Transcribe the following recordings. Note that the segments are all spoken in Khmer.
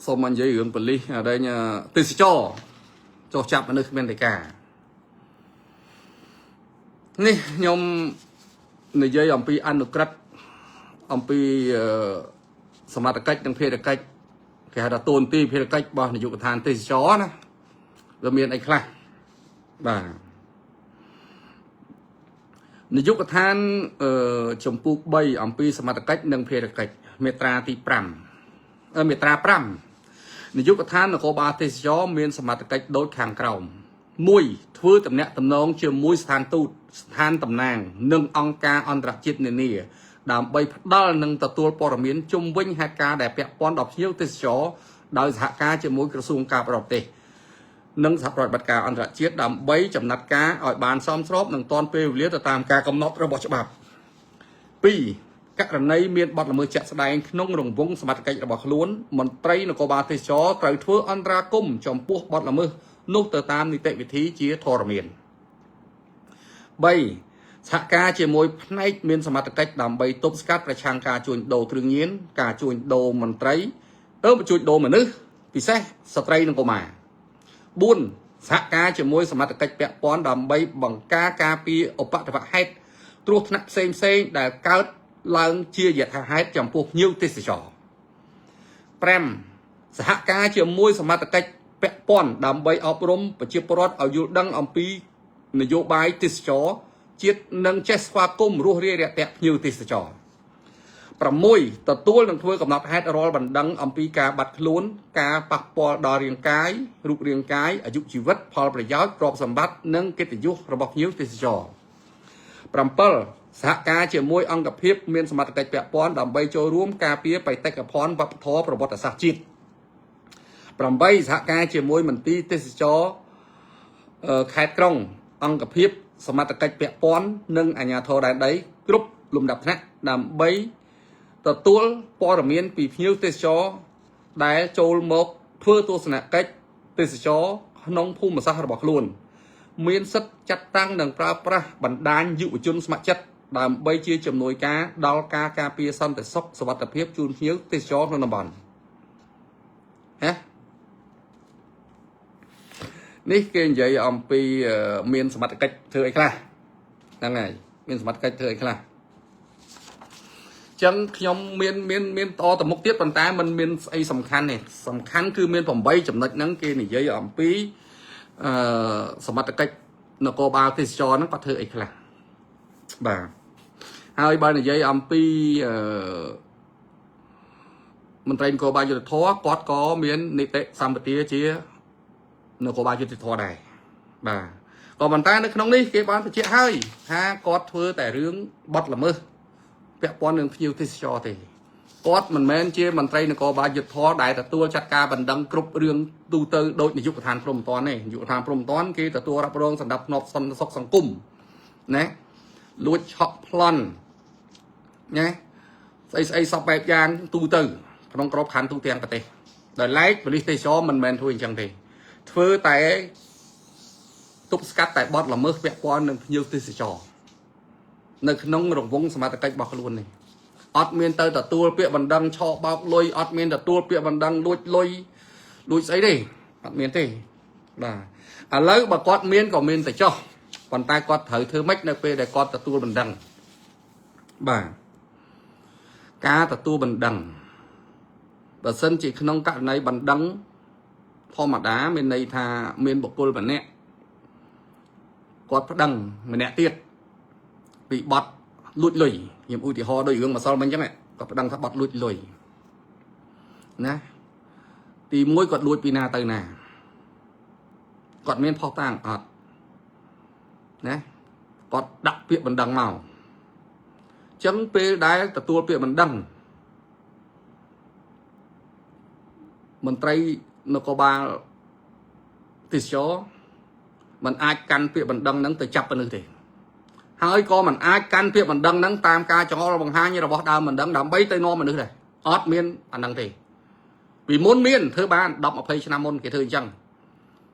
សូមមកនិយាយរឿងប៉ូលីសអដែលទេសចរចុះចាប់មនុស្សគ្មានដីកានេះខ្ញុំនិយាយអំពីអនុក្រឹត្យអំពីសមត្ថកិច្ចនិងភារកិច្ចគេហៅថាតួនាទីភារកិច្ចរបស់នាយកដ្ឋានទេសចរណាវាមានអីខ្លះបាទនាយកដ្ឋានអឺចម្ពោះ3អំពីសមត្ថកិច្ចនិងភារកិច្ចមាត្រាទី5មាត្រា5នាយកដ្ឋាននគរបាលទេសចរមានសមត្ថកិច្ចដូចខាងក្រោម1ធ្វើតំណាក់តំណងជាមួយស្ថានទូតស្ថានតំណាង និងអង្គការអន្តរជាតិនានាដើម្បីផ្ដល់និងទទួលព័ត៌មានជុំវិញហេតុការណ៍ដែលពាក់ព័ន្ធដល់ភ្ញៀវទេសចរដោយសហការជាមួយក្រសួងការបរទេសនិងសហប្រតិបត្តិការអន្តរជាតិដើម្បីចំណាត់ការឲ្យបានសមស្របនិងទាន់ពេលវេលាទៅតាមការកំណត់របស់ច្បាប់2ករណីមានបទល្មើសជាក់ស្ដែងក្នុងរង្វង់សមត្ថកិច្ចរបស់ខ្លួនមន្ត្រីនគរបាលទេសចរត្រូវធ្វើអន្តរាគមន៍ចំពោះបទល្មើសនោះទៅតាមនីតិវិធីជាធរមាន3សហការជាមួយផ្នែកមានសមត្ថកិច្ចដើម្បីទប់ស្កាត់ប្រឆាំងការជួញដូរគ្រឿងញៀនការជួញដូរមន្ត្រីទៅជួញដូរមនុស្សពិសេសស្ត្រីនិងកុមារ4សហការជាមួយសមត្ថកិច្ចពាក់ព័ន្ធដើម្បីបង្ការការពារឧបទ្ទវហេតុគ្រោះថ្នាក់ផ្សេងផ្សេងដែលកើតឡើងជាយថាហេតុចំពោះភ្ញៀវទេសចរ5សហការជាមួយសមត្ថកិច្ចពាក់ព័ន្ធដើម្បីអប់រំប្រជាពលរដ្ឋឲ្យយល់ដឹងអំពីនយោបាយទេសចរជាតិនិងចេះស្វាគមន៍រស់រាយរាក់ទាក់ភ្ញៀវទេសចរ6ទទួលនឹងធ្វើកំណត់ហេតុរាល់បណ្ដឹងអំពីការបាត់ខ្លួនការប៉ះពាល់ដល់រាងកាយរូបរាងកាយអាយុជីវិតផលប្រយោជន៍ទ្រព្យសម្បត្តិនិងកិត្តិយសរបស់ភ្ញៀវទេសចរ7សហការជាមួយអង្គភាពមានសមត្ថកិច្ចពាក់ព័ន្ធដើម្បីចូលរួមការពារបេតិកភណ្ឌវប្បធម៌ប្រវត្តិសាស្ត្រជាតិ8សហការជាមួយមន្ទីរទេសចរខេត្តក្រុងអង្គភាពសមត្ថកិច្ចពាក់ព័ន្ធនិងអាជ្ញាធរដែនដីគ្រប់លំដាប់ថ្នាក់ដើម្បីទទួលព័ត៌មានពីភ្ញៀវទេសចរដែលចូលមកធ្វើទស្សនកិច្ចទេសចរក្នុងភូមិសាស្ត្ររបស់ខ្លួន មានសិទ្ធិចាត់តាំងនិងប្រើប្រាស់បណ្ដាញយុវជនស្ម័គ្រចិត្តដើម្បីជាជំនួយការដល់ការការពារសន្តិសុខសុវត្ថិភាពជូនភ្ញៀវទេសចរក្នុងតំបន់ហ៎នេះគេនិយាយអំពីមានសមត្ថកិច្ចធ្វើអីខ្លះហ្នឹងហើយមានសមត្ថកិច្ចធ្វើអីខ្លះចឹងខ្ញុំមានមានមានតទៅមុខទៀតប៉ុន្តែมันមានស្អីសំខាន់ទេសំខាន់គឺមាន8ចំណុចហ្នឹងគេនិយាយអំពីអឺសមត្ថកិច្ចនគរបាលទេសចរហ្នឹងគាត់ធ្វើអីខ្លះបាទហើយបើនិយាយអំពីអឺមន្ត្រីនគរបាលយុត្តិធម៌គាត់ក៏មាននីតិសម្បទាជានគរបាលយុត្តិធម៌ដែរបាទក៏ប៉ុន្តែនៅក្នុងនេះគេបានបញ្ជាក់ហើយថាគាត់ធ្វើតែរឿងបទល្មើសពាក់ព័ន្ធនឹងភ្ញៀវទេសចរទេគាត់មិនមែនជាមន្ត្រីនគរបាលយុត្តិធម៌ដែលទទួលចាត់ការបណ្ដឹងគ្រប់រឿងទូទៅដោយនាយកដ្ឋានព្រំប្រទានទេនាយកដ្ឋានព្រំប្រទានគេទទួលរ៉ាប់រងសម្រាប់ធ្នាប់សន្តិសុខសង្គមណាលួចឆក់ប្លន់ណាស្អីស្អីសពបែបយ៉ាងទូទៅក្នុងក្របខ័ណ្ឌទូទាំងប្រទេសដោយឡែកប៉ូលីសទេសចរមិនមែនធ្វើអញ្ចឹងទេធ្វើតែទប់ស្កាត់តែបទល្មើសពាក់ព័ន្ធនឹងភ្ញៀវទេសចរនៅក្នុងរង្វង់សមត្ថកិច្ចរបស់ខ្លួននេះអត់មានទៅទទួលពាក្យបណ្ដឹងឆោបោកលុយអត់មានទទួលពាក្យបណ្ដឹងលួចលុយលួចស្អីទេអត់មានទេបាទឥឡូវបើគាត់មានក៏មានតែចោះប៉ុន្តែគាត់ត្រូវធ្វើម៉េចនៅពេលដែលគាត់ទទួលបណ្ដឹងបាទការទទួលបណ្ដឹងបើសិនជាក្នុងករណីបណ្ដឹងធម្មតាមានន័យថាមានបុគ្គលម្នាក់គាត់ប្តឹងម្នាក់ទៀតពីបទលួចលុយខ្ញុំឧទាហរណ៍ដូចរឿងម្សិលមិញអញ្ចឹងគាត់ប្តឹងថាបទលួចលុយណាទី1គាត់លួចពីណាទៅណាគាត់មានផុសតាងអត់ណាគាត់ដាក់ពាក្យបណ្ដឹងមកអញ្ចឹងពេលដែលទទួលពាក្យបណ្ដឹងមន្ត្រីនគរបាលទេសចរมันអាចកាន់ពាក្យបណ្ដឹងហ្នឹងទៅចាប់មនុស្សទេហើយក៏มันអាចកាន់ពាក្យបណ្ដឹងហ្នឹងតាមការចង្អុលបង្ហាញរបស់ដើមបណ្ដឹងដើម្បីទៅនាំមនុស្សដែរអត់មានអាហ្នឹងទេពីមុនមានធ្វើបាន10 20ឆ្នាំមុនគេធ្វើអញ្ចឹង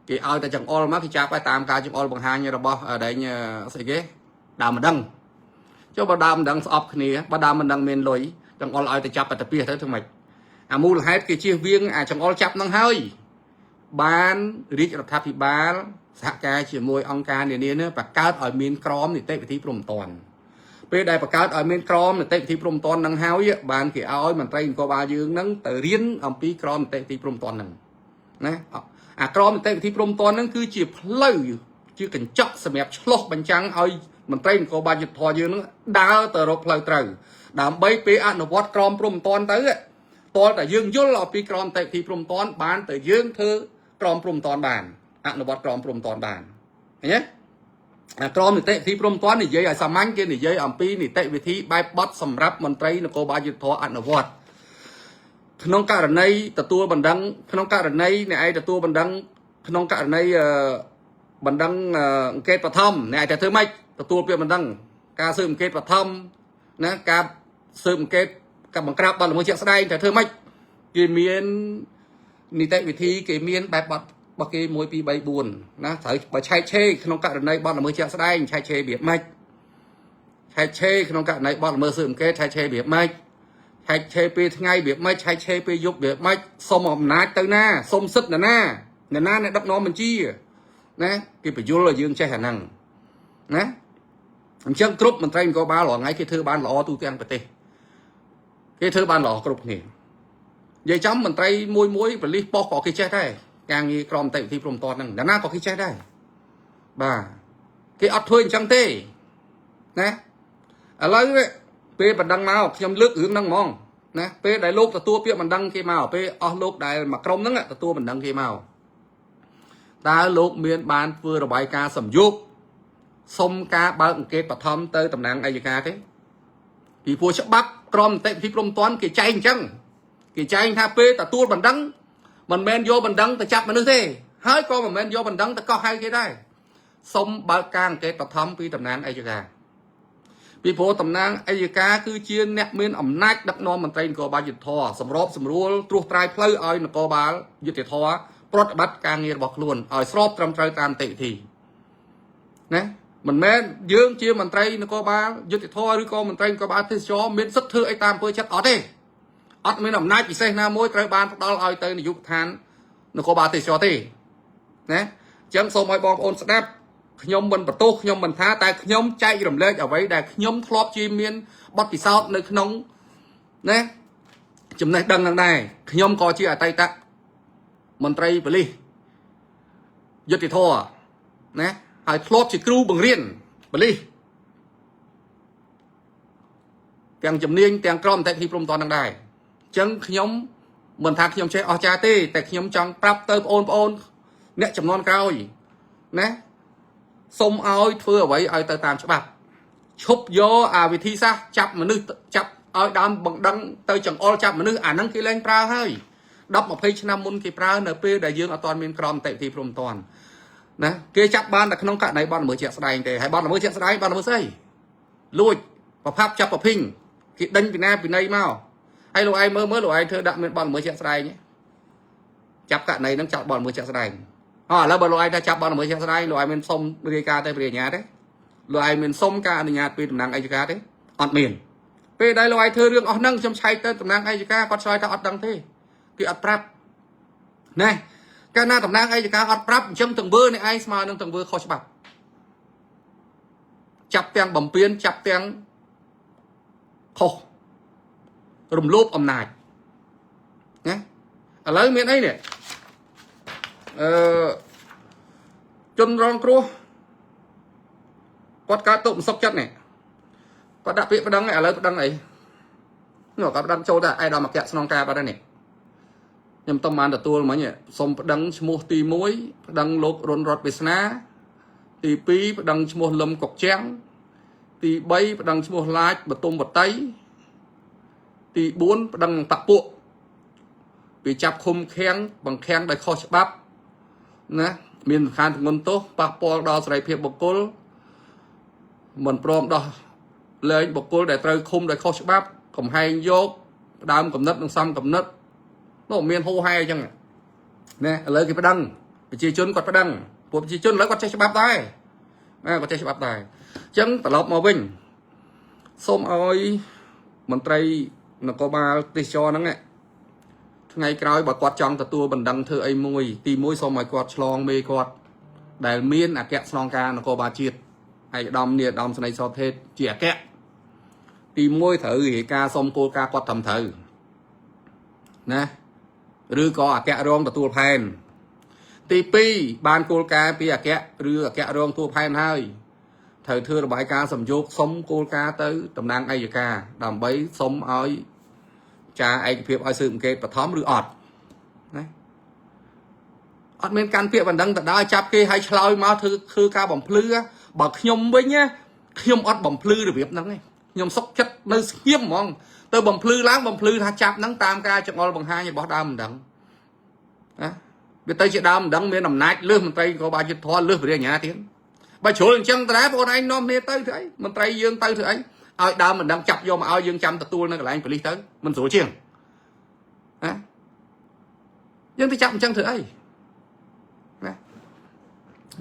គេឲ្យតែចង្អុលមកគេចាប់ឲ្យតាមការចង្អុលបង្ហាញរបស់ដែងស្អីគេដើមបណ្ដឹងចុះបើដើមបណ្ដឹងស្អប់គ្នាបើដើមបណ្ដឹងមានលុយចង្អុលឲ្យទៅចាប់បតពីទៅធ្វើម៉េច អាមូលហេតុគេជៀសវាងអាចង្អុលចាប់ហ្នឹងហើយបានរាជរដ្ឋាភិបាលសហការជាមួយអង្គការនានានេះបង្កើតឲ្យមានក្រមនីតិវិធីព្រហ្មទណ្ឌពេលដែលបង្កើតឲ្យមានក្រមនីតិវិធីព្រហ្មទណ្ឌហ្នឹងហើយបានគេឲ្យមន្ត្រីនគរបាលយើងហ្នឹងទៅរៀនអំពីក្រមនីតិវិធីព្រហ្មទណ្ឌហ្នឹងណាអាក្រមនីតិវិធីព្រហ្មទណ្ឌហ្នឹងគឺជាផ្លូវជាកញ្ចក់សម្រាប់ឆ្លុះបញ្ចាំងឲ្យមន្ត្រីនគរបាលយុត្តិធម៌យើងហ្នឹងដើរទៅរកផ្លូវត្រូវដើម្បីពេលអនុវត្តក្រមព្រហ្មទណ្ឌទៅតលតែយើងយល់អំពីក្រមនីតិវិធីព្រហ្មទណ្ឌបានទៅយើងធ្វើក្រមព្រហ្មទណ្ឌបានអនុវត្តក្រមព្រហ្មទណ្ឌបានឃើញទេអាក្រមនីតិវិធីព្រហ្មទណ្ឌនិយាយឲ្យសាមញ្ញគេនិយាយអំពីនីតិវិធីបែបបទសម្រាប់មន្ត្រីនគរបាលយុត្តិធម៌អនុវត្តក្នុងករណីទទួលបណ្ដឹងក្នុងករណីអ្នកឯងទទួលបណ្ដឹងក្នុងករណីអឺបណ្ដឹងអង្កេតបឋមអ្នកឯងតែធ្វើម៉េចទទួលពាក្យបណ្ដឹងការស៊ើបអង្កេតបឋមណាការស៊ើបអង្កេតការបង្ក្រាបបទល្មើសជាក់ស្ដែងតែធ្វើម៉េចគេមាននីតិវិធីគេមានបែបបទរបស់គេ1 2 3 4ណាត្រូវបើឆែកឆេរក្នុងករណីបទល្មើសជាក់ស្ដែងឆែកឆេររបៀបម៉េចឆែកឆេរក្នុងករណីបទល្មើសស៊ើបអង្កេតឆែកឆេររបៀបម៉េចឆែកឆេរពេលថ្ងៃរបៀបម៉េចឆែកឆេរពេលយប់របៀបម៉េចសុំអំណាចទៅណាសុំសិទ្ធិណាណាណាអ្នកដឹកនាំបញ្ជាណាគេបញ្យល់ឲ្យយើងចេះអាហ្នឹងណាអញ្ចឹងគ្រប់មន្ត្រីនគរបាលរាល់ថ្ងៃគេធ្វើបានល្អទូទាំងប្រទេសគេធ្វើបានល្អគ្រប់គ្នានិយាយចំមន្ត្រីមួយមួយប៉ូលីសប៉ុស្តិ៍ក៏គេចេះដែរការងារក្រមនីតិវិធីព្រហ្មទណ្ឌហ្នឹងណាក៏គេចេះដែរបាទគេអត់ធ្វើអញ្ចឹងទេណាឥឡូវពេលបណ្ដឹងមកខ្ញុំលើករឿងហ្នឹងហ្មងណាពេលដែលលោកទទួលពាក្យបណ្ដឹងគេមកពេលអស់លោកដែលមកក្រុមហ្នឹងទទួលបណ្ដឹងគេមកតើលោកមានបានធ្វើរបាយការណ៍សំយោគសុំការបើកអង្កេតបឋមទៅតំណាងអយ្យការទេពីព្រោះច្បាប់ក្រមនីតិវិធីព្រហ្មទណ្ឌគេចែងអញ្ចឹងគេចែងថាពេលទទួលបណ្ដឹងមិនមែនយកបណ្ដឹងទៅចាប់មនុស្សទេហើយក៏មិនមែនយកបណ្ដឹងទៅកោះហៅគេដែរសុំបើកការអង្កេតបឋមពីតំណាងអយ្យការពីព្រោះតំណាងអយ្យការគឺជាអ្នកមានអំណាចដឹកនាំមន្ត្រីនគរបាលយុត្តិធម៌សម្របសម្រួលត្រួសត្រាយផ្លូវឲ្យនគរបាលយុត្តិធម៌ប្រតិបត្តិការងាររបស់ខ្លួនឲ្យស្របត្រឹមត្រូវតាមនីតិវិធីណាមិនមែនយើងជាមន្ត្រីនគរបាលយុត្តិធម៌ឬក៏មន្ត្រីនគរបាលទេសចរមានសិទ្ធិធ្វើអីតាមអំពើចិត្តអត់ទេអត់មានអំណាចពិសេសណាមួយត្រូវបានផ្ដល់ឲ្យទៅនាយកដ្ឋាននគរបាលទេសចរទេណាអញ្ចឹងសូមឲ្យបងប្អូនស្ដាប់ខ្ញុំមិនបន្ទោសខ្ញុំមិនថាតែខ្ញុំចែករំលែកអ្វីដែលខ្ញុំធ្លាប់ជាមានបទពិសោធន៍នៅក្នុងណាចំណេះដឹងនឹងដែរខ្ញុំក៏ជាអតីតមន្ត្រីប៉ូលីសយុត្តិធម៌ណាហើយធ្លាប់ជាគ្រូបង្រៀនប៉ូលីសទាំងជំនាញទាំងក្រមនីតិវិធីព្រហ្មទណ្ឌនឹងដែរអញ្ចឹងខ្ញុំមិនថាខ្ញុំចេះអស្ចារ្យទេតែខ្ញុំចង់ប្រាប់ទៅបងប្អូនអ្នកចំនួនក្រោយណាសូមឲ្យធ្វើអ្វីឲ្យទៅតាមច្បាប់ឈប់យកអាវិធីសាស្ត្រចាប់មនុស្សចាប់ឲ្យដើមបង្ដឹងទៅចង្អុលចាប់មនុស្សអាហ្នឹងគេលែងប្រើហើយ10 20ឆ្នាំមុនគេប្រើនៅពេលដែលយើងអត់ទាន់មានក្រមនីតិវិធីព្រហ្មទណ្ឌណាគេចាប់បានតែក្នុងករណីបទល្មើសជាក់ស្ដែងទេហើយបទល្មើសជាក់ស្ដែងបទល្មើសស្អីលួចប្រផាប់ចាប់ប្រភីងគេដេញពីណាពីណីមកហើយលោកឯងមើលមើលលោកឯងធ្វើដាក់មានបទល្មើសជាក់ស្ដែងចាប់ករណីហ្នឹងចាប់បទល្មើសជាក់ស្ដែងអឥឡូវបើលោកឯងថាចាប់បទល្មើសជាក់ស្ដែងលោកឯងមានសុំរាយការណ៍ទៅព្រះអាជ្ញាទេលោកឯងមានសុំការអនុញ្ញាតពីតំណាងអយ្យការទេអត់មានពេលដែលលោកឯងធ្វើរឿងអស់ហ្នឹងខ្ញុំឆែកទៅតំណាងអយ្យការគាត់ឆ្លើយថាអត់ដឹងទេគេអត់ប្រាប់ណែកាលណាតំណាងអយ្យការអត់ប្រាប់អញ្ចឹងទង្វើនេះឯងស្មើនឹងទង្វើខុសច្បាប់ចាប់ទាំងបំពេញចាប់ទាំងខុសរំលោភអំណាចណាឥឡូវមានអីនេះអឺជនរងគ្រោះគាត់កើតទុកមិនសុខចិត្តនេះគាត់ដាក់ពាក្យប្តឹងឥឡូវប្តឹងអីនោះគាត់ប្តឹងចូលទៅឯដល់មកកស្នងការបាត់ហើយនេះខ្ញុំតំបានទទួលមិញសុំប្តឹងឈ្មោះទី1ប្តឹងលោករុនរតវាសនាទី2ប្តឹងឈ្មោះលឹមកុកជាងទី3ប្តឹងឈ្មោះឡាចបតុមវតីទី4ប្តឹងបពពួកពីចាប់ឃុំឃាំងបង្ខាំងដោយខុសច្បាប់ណាមានសំខាន់ទម្ងន់ទោសប៉ះពាល់ដល់សេរីភាពបុគ្គលមិនព្រមដោះលែងបុគ្គលដែលត្រូវឃុំដោយខុសច្បាប់កំហែងយកដើមកំណត់និងសំកំណត់នោះមានហូហែអញ្ចឹងណាឥឡូវគេប្តឹងប្រជាជនគាត់ប្តឹងពួកប្រជាជនឥឡូវគាត់ចេះច្បាប់ដែរណាគាត់ចេះច្បាប់ដែរអញ្ចឹងត្រឡប់មកវិញសូមឲ្យមន្ត្រីនគរបាលទេសចរហ្នឹង ថ្ងៃក្រោយបើគាត់ចង់ទទួលបណ្ដឹងធ្វើអីមួយទីមួយសូមឲ្យគាត់ឆ្លងមេគាត់ដែលមានអគ្គស្នងការនគរបាលជាតិឯកឧត្តមនាយឧត្តមស្នេហ៍សថេតជាអគ្គទីមួយត្រូវរាយការណ៍សុំគោលការណ៍គាត់ត្រឹមត្រូវណាឬក៏អគ្គរងទទួលផែនទី2បានគោលការណ៍ពីអគ្គឬអគ្គរងទទួលផែនហើយត្រូវធ្វើរបាយការណ៍សំយោគសុំគោលការណ៍ទៅតំណាងអัยការដើម្បីសុំឲ្យចាឯកភាពឲ្យស៊ើបអង្កេតបឋមឬអត់ណាអត់មានកាន់ពាក្យបណ្ដឹងទៅដល់ចាប់គេឲ្យឆ្លើយមកធ្វើធ្វើការបំភ្លឺបើខ្ញុំវិញណាខ្ញុំអត់បំភ្លឺរបៀបហ្នឹងទេខ្ញុំសុកចិត្តនៅស្ងៀមហ្មងទៅបំភ្លឺឡើងបំភ្លឺថាចាប់ហ្នឹងតាមការចង្អុលបង្ហាញរបស់ដើមមិនដឹងណាវាទៅជាដើមមិនដឹងមានអំណាចលើសមន្ត្រីក៏បាលយុទ្ធធរលើសព្រះរាជអាជ្ញាទៀតបើជ្រុលអញ្ចឹងតើបងឯងនាំគ្នាទៅធ្វើអីមន្ត្រីយើងទៅធ្វើអីឲ្យដើមមិនដឹងចាប់យកមកឲ្យយើងចាំទទួលនៅកន្លែងប៉ូលីសទៅមិនស្រួលជាងណាយើងទៅចាប់អញ្ចឹងធ្វើអីណា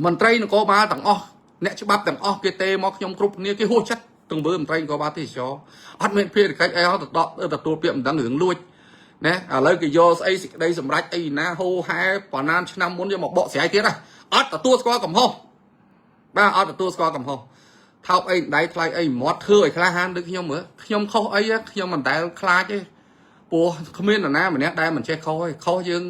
មន្ត្រីនគរបាលទាំងអស់អ្នកច្បាប់ទាំងអស់គេទេមកខ្ញុំគ្រប់គ្នាគេហួសចិត្តទង្វើមន្ត្រីនគរបាលទេសចរអត់មានភារកិច្ចអីហោះទៅដកទទួលពាក្យមិនដឹងរឿងលួចណាឥឡូវគេយកស្អីសេចក្តីសម្រេចអីណាហូហែប្រណានឆ្នាំមុនយកមកបកស្រាយទៀតហ៎អត់ទទួលស្គាល់កំហុសបាទអត់ទទួលស្គាល់កំហុសថោកអីដៃថ្លៃអីមាត់ធ្វើឲ្យក្លាហានដូចខ្ញុំមើលខ្ញុំខុសអីខ្ញុំមិនដែលខ្លាចទេព្រោះគ្មាននរណាម្នាក់ដែលមិនចេះខុសទេខុសយើង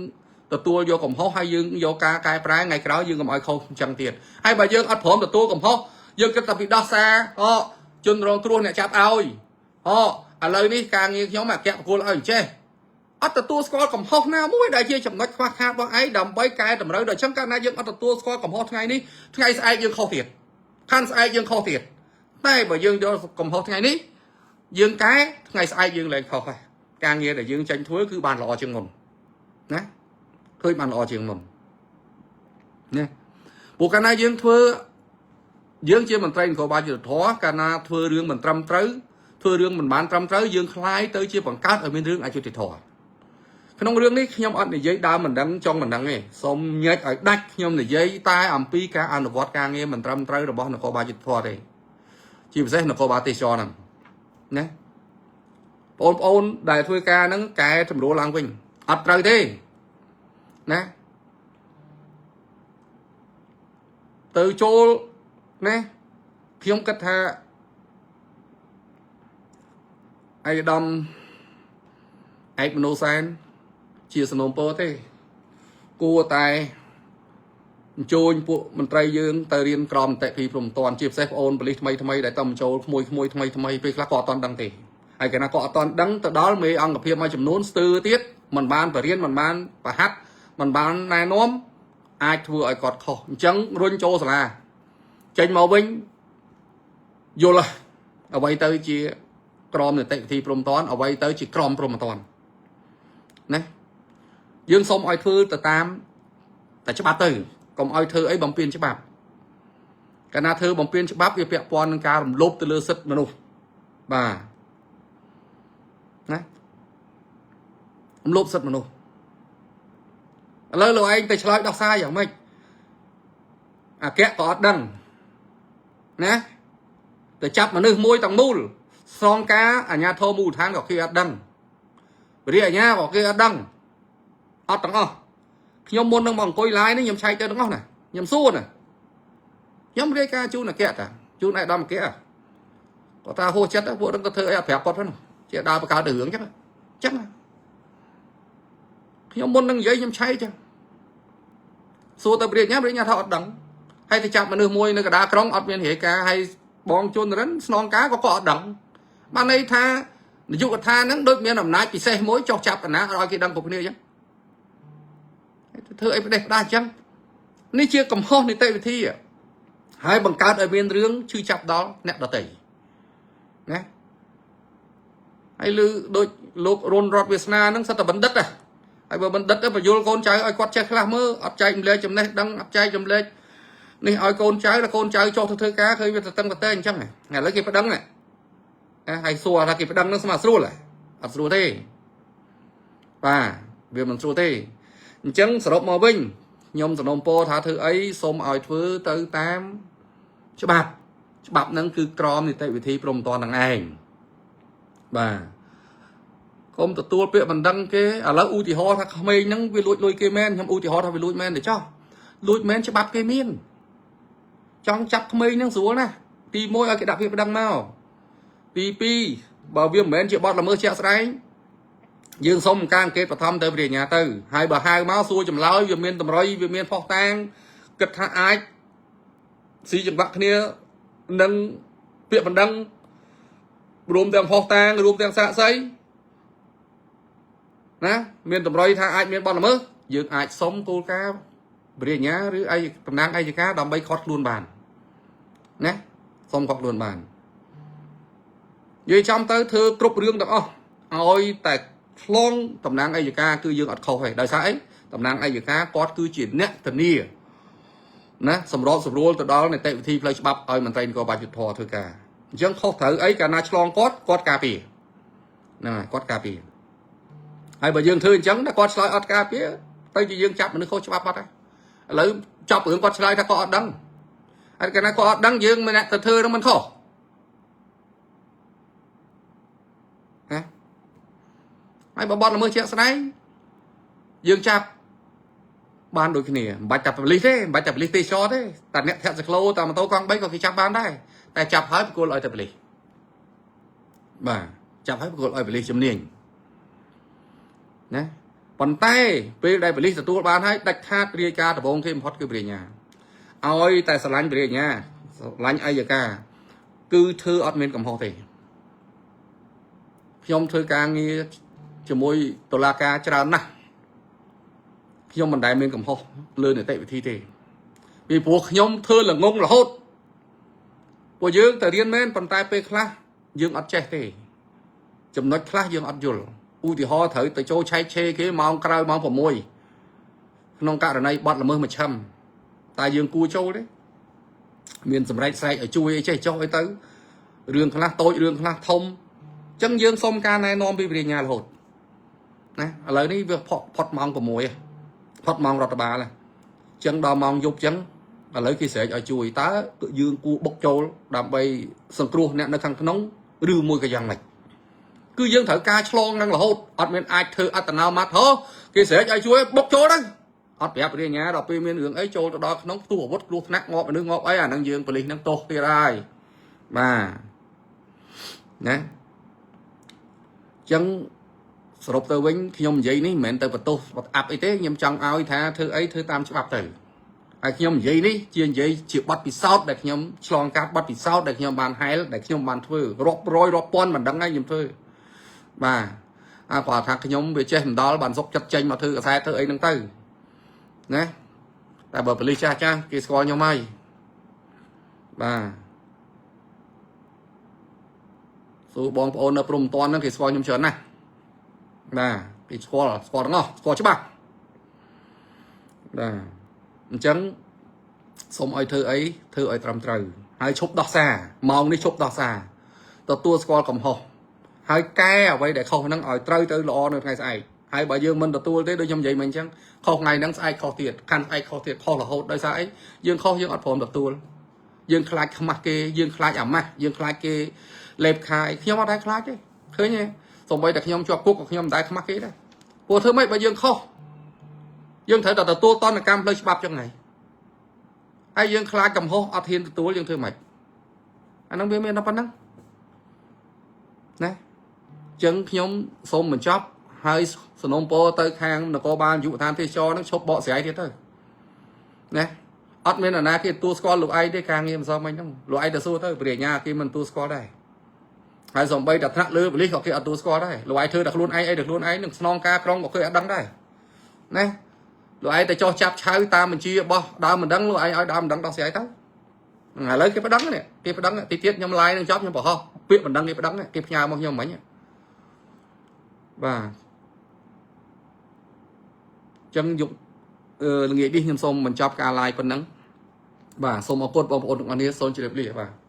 ទទួលយកកំហុសហើយយើងយកការកែប្រែថ្ងៃក្រោយយើងកុំឲ្យខុសអញ្ចឹងទៀតហើយបើយើងអត់ព្រមទទួលកំហុសយើងគិតតែពីដោះសារអូជនរងគ្រោះអ្នកចាប់ឲ្យអូឥឡូវនេះការងារខ្ញុំអគ្គប្រគល់ឲ្យអញ្ចេះអត់ទទួលស្គាល់កំហុសណាមួយដែលជាចំណុចខ្វះខាតរបស់ឯងដើម្បីកែតម្រូវដល់អញ្ចឹងកាលណាយើងអត់ទទួលស្គាល់កំហុសថ្ងៃនេះថ្ងៃស្អែកយើងខុសទៀតខាន់ស្អែកយើងខុសទៀតតែបើយើងយកកំហុសថ្ងៃនេះយើងកែថ្ងៃស្អែកយើងលែងខុសហើយការងារដែលយើងចេញធ្វើគឺបានល្អជាងមុនណាឃើញបានល្អជាងមុនណាព្រោះកាលណាយើងធ្វើយើងជាមន្ត្រីនគរបាលយុត្តិធម៌កាលណាធ្វើរឿងមិនត្រឹមត្រូវធ្វើរឿងមិនបានត្រឹមត្រូវយើងខ្លាយទៅជាបង្កើតឲ្យមានរឿងអយុត្តិធម៌ក្នុងរឿងនេះខ្ញុំអត់និយាយដើមមិនដឹងចុងមិនដឹងទេសូមញែកឲ្យដាច់ខ្ញុំនិយាយតែអំពីការអនុវត្តការងារមិនត្រឹមត្រូវរបស់នគរបាលយុត្តិធម៌ទេជាពិសេសនគរបាលទេសចរហ្នឹងណាបងប្អូនដែលធ្វើការហ្នឹងកែតម្រួលឡើងវិញអត់ត្រូវទេណាទៅចូលណាខ្ញុំគិតថាឯកឧត្តមឯកមនោសែនជាសនំពរទេគួរតែអញ្ជើញពួកមន្ត្រីយើងទៅរៀនក្រមនីតិពីព្រំតាន់ជាពិសេសប្អូនប៉ូលីសថ្មីថ្មីដែលតំចូលក្មួយក្មួយថ្មីថ្មីពេលខ្លះក៏អត់ទាន់ដឹងទេហើយកាលណាក៏អត់ទាន់ដឹងទៅដល់មេអង្គភាពមួយចំនួនស្ទើរទៀតមិនបានបរៀនមិនបានប្រហាត់មិនបានណែនាំអាចធ្វើឲ្យគាត់ខុសអញ្ចឹងរុញចូលសាលាចេញមកវិញយល់អ្វីទៅជាក្រមនីតិវិធីព្រំតាន់អ្វីទៅជាក្រមព្រំតាន់ណាយើងសូមឲ្យធ្វើទៅតាមតែច្បាប់ទៅកុំឲ្យធ្វើអីបំពេញច្បាប់កាលណាធ្វើបំពេញច្បាប់វាពាក់ព័ន្ធនឹងការរំលោភទៅលើសិទ្ធិមនុស្សបាទណារំលោភសិទ្ធិមនុស្សឥឡូវលោកឯងទៅឆ្លើយដោះសារយ៉ាងម៉េចអគ្គក៏អត់ដឹងណាទៅចាប់មនុស្សមួយទាំងមូលស្នងការអាជ្ញាធរមូលដ្ឋានក៏គេអត់ដឹងរាជអាជ្ញាក៏គេអត់ដឹងអត់ទាំងអស់ខ្ញុំមុននឹងមកអង្គុយ live នេះខ្ញុំឆែកទៅទាំងអស់ណាខ្ញុំសួរណាខ្ញុំរាយការណ៍ជូនអគ្គតាជូនឯកឧត្តមអគ្គគាត់ថាហួសចិត្តពួកនឹងទៅធ្វើអីអត់ប្រាប់គាត់ផងជាដើរបង្កើតរឿងអញ្ចឹងអញ្ចឹងខ្ញុំមុននឹងនិយាយខ្ញុំឆែកចឹងសួរទៅព្រះញ្ញាព្រះញ្ញាថាអត់ដឹងហើយទៅចាប់មនុស្សមួយនៅកណ្ដាលក្រុងអត់មានរាយការណ៍ហើយបងជួនរិនស្នងការក៏គាត់អត់ដឹងបានន័យថានាយកដ្ឋានហ្នឹងដូចមានអំណាចពិសេសមួយចុះចាប់កណាឲ្យគេដឹងគ្រប់គ្នាអញ្ចឹងធ្វើអីផ្ដេសផ្ដាស់អញ្ចឹងនេះជាកំហុសនីតិវិធីហើយបង្កើតឲ្យមានរឿងឈឺចាប់ដល់អ្នកដទៃណាហើយឮដូចលោករុនរតវាសនាហ្នឹងសិតតែបណ្ឌិតហ៎ហើយបើបណ្ឌិតទៅបញ្យលកូនចៅឲ្យគាត់ចេះខ្លះមើលអត់ចែកម្លែកចំណេះដឹងអត់ចែកម្លែកនេះឲ្យកូនចៅដល់កូនចៅចុះទៅធ្វើការឃើញវាទៅតឹងតតែអញ្ចឹងឥឡូវគេប្តឹងណាហើយសួរថាគេប្តឹងនឹងស្មើស្រួលអត់ស្រួលទេបាទវាមិនស្រួលទេអញ្ចឹងសរុបមកវិញខ្ញុំសំណូមពរថាធ្វើអីសូមឲ្យធ្វើទៅតាមច្បាប់ច្បាប់ហ្នឹងគឺក្រមនីតិវិធីព្រំតននឹងឯងបាទ កុំទទួលពាក្យបណ្ដឹងគេឥឡូវឧទាហរណ៍ថាក្មេងហ្នឹងវាលួចលុយគេមែនខ្ញុំឧទាហរណ៍ថាវាលួចមែនទេចោះលួចមែនច្បាប់គេមានចង់ចាប់ក្មេងហ្នឹងស្រួលណាស់ទី1ឲ្យគេដាក់ពាក្យបណ្ដឹងមកទី2បើវាមិនមែនជាបទល្មើសជាក់ស្ដែងយើងសុំការអង្កេតបឋមទៅព្រះញ្ញាទៅហើយបើហៅមកសួរចម្លើយវាមានតម្រុយវាមានផុសតាងគិតថាអាចស៊ីចង្វាក់គ្នានឹងពាក្យបណ្ដឹងរួមទាំងផុសតាងរួមទាំងសាកសីណាមានតម្រុយថាអាចមានបទល្មើសយើងអាចសុំគោលការណ៍ព្រះញ្ញាឬឯតំណាងឯកការដើម្បីខត់ខ្លួនបានណាសុំខត់ខ្លួនបាននិយាយចំទៅធ្វើគ្រប់រឿងទាំងអស់ឲ្យតែឆ្លងតំណាងអយ្យការគឺយើងអត់ខុសទេដោយសារអីតំណាងអយ្យការគាត់គឺជាអ្នកធានាណាសម្របសម្រួលទៅដល់នីតិវិធីផ្លូវច្បាប់ឲ្យមន្ត្រីនគរបាលយុត្តិធម៌ធ្វើការអញ្ចឹងខុសត្រូវអីកាលណាឆ្លងគាត់គាត់ការពារហ្នឹងហើយគាត់ការពារហើយបើយើងធ្វើអញ្ចឹងតែគាត់ឆ្លើយអត់ការពារទៅជាយើងចាប់មនុស្សខុសច្បាប់បាត់ហើយឥឡូវចាប់រឿងគាត់ឆ្លើយថាគាត់អត់ដឹងហើយកាលណាគាត់អត់ដឹងយើងមិនអ្នកទៅធ្វើនឹងមិនខុសណាហើយបើបទល្មើសជាក់ស្ដែងយើងចាប់បានដូចគ្នាមិនបាច់តែប៉ូលីសទេមិនបាច់តែប៉ូលីសទេសចរទេតែអ្នកធាក់សក្លូតាមម៉ូតូកង់3ក៏គេចាប់បានដែរតែចាប់ហើយប្រគល់ឲ្យតែប៉ូលីសបាទចាប់ហើយប្រគល់ឲ្យប៉ូលីសជំនាញណាប៉ុន្តែពេលដែលប៉ូលីសទទួលបានហើយដាច់ខាតរាយការណ៍ដំបូងគេបំផុតគឺព្រះញ្ញាឲ្យតែស្រឡាញ់ព្រះញ្ញាស្រឡាញ់អយ្យការគឺធ្វើអត់មានកំហុសទេខ្ញុំធ្វើការងារជាមួយតុលាការច្រើនណាស់ខ្ញុំមិនដែលមានកំហុសលើនីតិវិធីទេពីព្រោះខ្ញុំធ្វើល្ងងរហូតពួកយើងទៅរៀនមែនប៉ុន្តែពេលខ្លះយើងអត់ចេះទេចំណុចខ្លះយើងអត់យល់ឧទាហរណ៍ត្រូវទៅចូលឆែកឆេរគេម៉ោងក្រោយម៉ោង6ក្នុងករណីបទល្មើសមជ្ឈិមតើយើងគួរចូលទេមានសម្រេចស្រែកឲ្យជួយអីចេះចុះអីទៅរឿងខ្លះតូចរឿងខ្លះធំអញ្ចឹងយើងសុំការណែនាំពីព្រះញ្ញារហូតណាឥឡូវនេះវាផុតផុតម៉ោង6ផុតម៉ោងរដ្ឋបាលអញ្ចឹងដល់ម៉ោងយប់អញ្ចឹងឥឡូវគេស្រែកឲ្យជួយតើយើងគួរបុកចូលដើម្បីសង្គ្រោះអ្នកនៅខាងក្នុងឬមួយក៏យ៉ាងម៉េចគឺយើងត្រូវការឆ្លងនឹងរហូតអត់មានអាចធ្វើអត្តនោម័តហ៎គេស្រែកឲ្យជួយបុកចូលទៅអត់ប្រាប់រាញ្ញាដល់ពេលមានរឿងអីចូលទៅដល់ក្នុងផ្ទុះអាវុធគ្រោះថ្នាក់ងាប់មនុស្សងាប់អីអាហ្នឹងយើងប៉ូលីសហ្នឹងទោសទៀតហើយបាទណាអញ្ចឹងសរុបទៅវិញខ្ញុំនិយាយនេះមិនមែនទៅបន្ទោសអាប់អីទេខ្ញុំចង់ឲ្យថាធ្វើអីធ្វើតាមច្បាប់ទៅហើយខ្ញុំនិយាយនេះជានិយាយជាបទពិសោធន៍ដែលខ្ញុំឆ្លងកាត់បទពិសោធន៍ដែលខ្ញុំបានហែលដែលខ្ញុំបានធ្វើរាប់រយរាប់ពាន់មិនដឹងហើយខ្ញុំធ្វើបាទអើគាត់ថាខ្ញុំវាចេះមិនដល់បានសុកចិត្តចេញមកធ្វើកសែតធ្វើអីហ្នឹងទៅណាតែបើប៉ូលីសចាស់ចាស់គេស្គាល់ខ្ញុំហើយបាទសួរបងប្អូននៅព្រំតនហ្នឹងគេស្គាល់ខ្ញុំច្រើនណាស់បាទគេស្គាល់ស្គាល់ទាំងអស់ស្គាល់ច្បាស់បាទអញ្ចឹងសូមឲ្យធ្វើអីធ្វើឲ្យត្រឹមត្រូវហើយឈប់ដោះសារម៉ោងនេះឈប់ដោះសារទទួលស្គាល់កំហុសហើយកែអ្វីដែលខុសហ្នឹងឲ្យត្រូវទៅល្អនៅថ្ងៃស្អែកហើយបើយើងមិនទទួលទេដូចខ្ញុំនិយាយមិញអញ្ចឹងខុសថ្ងៃហ្នឹងស្អែកខុសទៀតខាន់ស្អែកខុសទៀតខុសរហូតដោយសារអីយើងខុសយើងអត់ព្រមទទួលយើងខ្លាចខ្មាស់គេយើងខ្លាចអាម៉ាស់យើងខ្លាចគេលេបខាយខ្ញុំអត់ដែរខ្លាចទេឃើញទេសូម្បីតែខ្ញុំជាប់គុកក៏ខ្ញុំមិនដែរខ្មាស់គេដែរព្រោះធ្វើម៉េចបើយើងខុសយើងត្រូវតែទទួលតនកម្មផ្លូវច្បាប់ចឹងហើយហើយយើងខ្លាចកំហុសអត់ហ៊ានទទួលយើងធ្វើម៉េចអាហ្នឹងវាមានតែប៉ុណ្្នឹងណាចឹងខ្ញុំសូមបញ្ចប់ហើយសនំពោទៅខាងនគរបាលយុវដ្ឋានទេសចរហ្នឹងឈប់បកស្រាយទៀតទៅណាអត់មាននរណាគេទទួលស្គាល់លោកឯងទេការងារម្សិលមិញហ្នឹងលោកឯងទៅសួរទៅព្រះញ្ញាគេមិនទទួលស្គាល់ដែរហើយសំបីតែថ្នាក់លើប៉ូលីសក៏គេអត់ទទួលស្គាល់ដែរលោកឯងធ្វើតែខ្លួនឯងអីតែខ្លួនឯងនឹងស្នងការក្រុងក៏គេអត់ដឹងដែរណាលោកឯងទៅចោះចាប់ឆៅតាមបញ្ជារបស់ដើមមិនដឹងលោកឯងឲ្យដើមមិនដឹងដោះស្រាយទៅឥឡូវគេប្តឹងនេះគេប្តឹងទីទៀតខ្ញុំ live នឹងចប់ខ្ញុំបង្ហោះពាក្យបណ្ដឹងគេប្តឹងគេផ្ញើមកខ្ញុំមិញបាទចឹងយកល្ងាចនេះខ្ញុំសូមបញ្ចប់ការ live ប៉ុណ្ណឹងបាទសូមអរគុណបងប្អូនទាំងអស់គ្នាសូមជម្រាបលាបាទ។